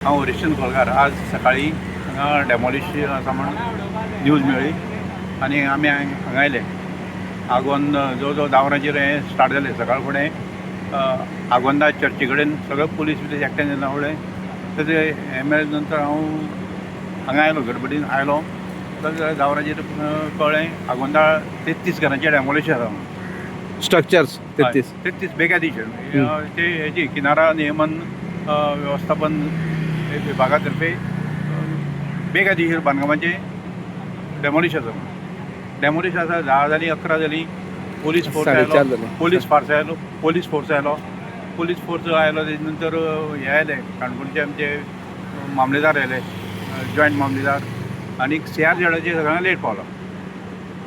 हांव हरिश्चंद्र खोलकार. आज सकाळी हांगा डेमोलिश आसा म्हण न्यूज मेळ्ळी आनी आमी हांगा आयले. आगोंद जवळ जवळ 10 वरांचेर हें स्टार्ट जालें. सकाळ फुडें आगोंदा चर्ची कडेन सगळे पुलीस बिलीस एकठांय जायना फुडें तेजें हें मेळ्ळे नंतर हांव हांगा आयलो, गडबडीन आयलो. जाल्यार 10 वरांचेर कळ्ळें आगोंदा 33 घरांचें डेमोलिश आसा म्हणून. स्ट्रक्चर्स 33? 33 बेकायदेशीर. ते हेजी किनारा नियमन व्यवस्थापन विभागा तर्फे बेकायदेशीर बांदकामाचें डेमोलिश आसा म्हणून. डेमोलिश आसा, 10 जालीं, 11 जालीं, पोलीस फोर्स 4:30 आयलो. जालीं. पोलीस फोर्स आयलो, पोलीस फोर्स आयलो, पोलीस फोर्स आयलो. तेजे नंतर हे आयले, काणकोणचे आमचे मामलेदार आयले, जॉयंट मामलेदार आनी सीआरझेडाचे सगळ्यांक लेट पावलो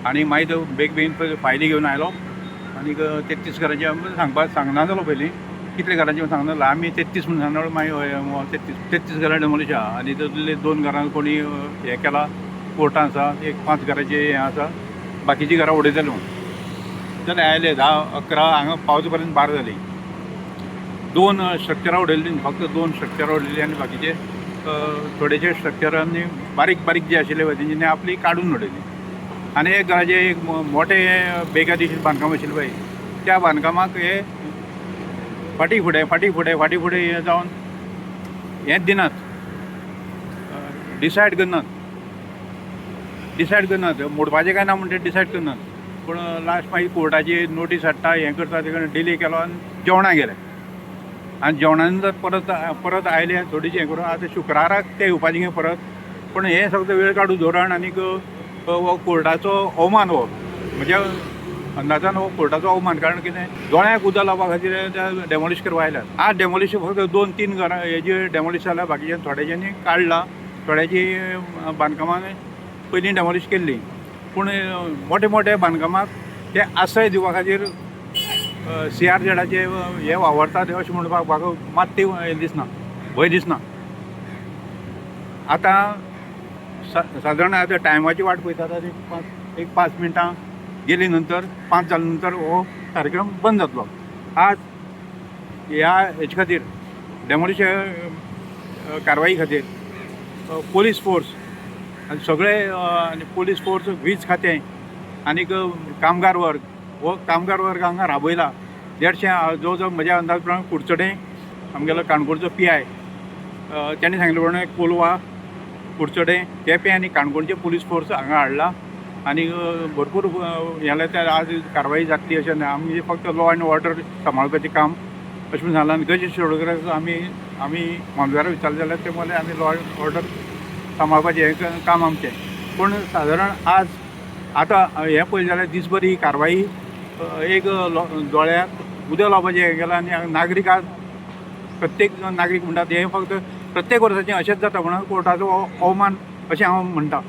आनी मागीर तो बेग बेगीन फायली घेवन आयलो. आनीक 33 घरांचे आमकां सांगपाक सांगना जालो पयलीं कितले घरांचे म्हणून सांगना जालो. आमी 33 म्हणून सांगना, मागीर हय 33, 33 घरां डेमोलिश आहा आनी तातूंतले दोन घरां कोणी हें केला, कोर्टान आसा, एक पांच घरांचें हें आसा, बाकीचीं घरां उडयतले म्हणून. जाल्यार आयले 10, 11, हांगा पावचे पर्यंत 12 जालीं. दोन स्ट्रक्चरां उडयल्लीं, फक्त दोन स्ट्रक्चरां उडयल्लीं आनी बाकीचे थोडेशे स्ट्रक्चरांनी बारीक बारीक जे आशिल्ले पळय तेंच्यांनी आपली काडून उडयली. आनी एक घराचें एक मोठें बेकायदेशीर बांदकाम आशिल्लें पळय, त्या बांदकामाक हे फाटीं फुडें, फाटीं फुडें, फाटीं फुडें हें जावन हेंच दिनात, डिसायड करनात, डिसायड करनात मोडपाचें काय ना म्हण ते डिसायड करनात. पूण लास्ट मागीर कोर्टाची नोटीस हाडटा, हें करता, ते डिले केलो आनी जेवणाक गेले आनी जेवणा नंतर परत परत आयले थोडीशी हें करून. आतां शुक्राराक ते येवपाचे खंय परत. पूण हें सगळें वेळ काडू धोरण आनीक हो कोर्टाचो अवमान. हो म्हज्या अंदाजान हो कोर्टाचो अवमान, कारण कितें, दोळ्याक उदक लावपा खातीर डेमोलिश करपा आयल्यात. आज डेमोलिश फक्त दोन तीन घरां हेजी डेमोलिश जाल्या, बाकीचे थोड्याच्यांनी काडलां, थोड्याची बांदकामां पयलीं डेमोलिश केल्ली. पूण मोठे मोठे बांदकामाक ते आश्रय दिवपा खातीर सीआरझेडाचे हे वावरतात अशें म्हणपाक म्हाका मात्ती हें दिसना, भंय दिसना. आतां सादारण आतां टायमाची वाट पळयतात आनी पांच एक 5 मिनटां गेली नंतर, 5 जाल्या नंतर हो कार्यक्रम बंद जातलो. आज ह्या हेचे खातीर, डेमोलिश कारवाई खातीर पोलीस फोर्स आनी सगळे आनी पोलीस फोर्स, वीज खातें आनीक कामगार वर्ग, हो कामगार वर्ग हांगा राबयला. 150 जवळ जवळ म्हज्या अंदाज प्रमाण कुडचडें आमगेलो काणकोणचो पीआय तेणें सांगले प्रमाणे कोलवा, कुडचडें, केपें आनी काणकोणचे पोलीस फोर्स हांगा हाडला आनी भरपूर हें ते आज कारवाई जातली अशें ना. आमी फक्त लॉ एंड ऑर्डर सांबाळपाचें काम अशें म्हणून सांगलां. आनी गजेश शिरोडकराक आमी आमी मामलेदाराक विचारलें जाल्यार ते म्हणले आमी लॉ एंड ऑर्डर सांबाळपाचें हें काम आमचें. पूण सादारण आज आतां हें पळयलें जाल्यार दिसभर ही कारवाई एक दोळ्याक उदक लावपाचें हें केलां. आनी नागरीक आज प्रत्येक नागरीक म्हणटात हें फक्त प्रत्येक वर्साचें अशेंच जाता म्हणून कोर्टाचो अवमान अशें हांव म्हणटा.